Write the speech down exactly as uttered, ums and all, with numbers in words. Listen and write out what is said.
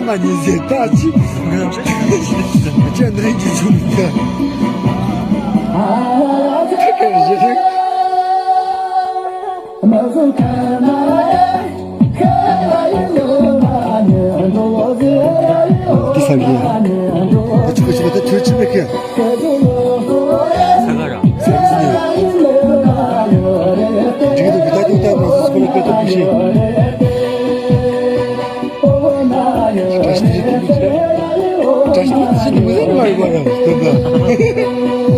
ང་ཉིན་ཟེར་ད་ཅི། ཅི་འདྲ་གི་བྱུང་ད། འདི་ས་གི། ད་ཆུ་ག་ཆུ་ག་ད་ཐོལ་ཆུ་མེད་གི། ས་ག་ར། ས་གི་ཟིན་ཡོད། འགྲིག་གི་འདུག་གི། ད་ཐུག་ད་ནོ་སི་སྐོར་ལ་སྐད་ཐོག་ཕུ་ཤེས། བཀྲ་ཤིས་བདེ་ལེགས། བཀྲ་ཤིས་བདེ་ལེགས་ཟེར་ནས་མི་ཟེར་མ་ཡོད་པ་ར་སྟོན་པ།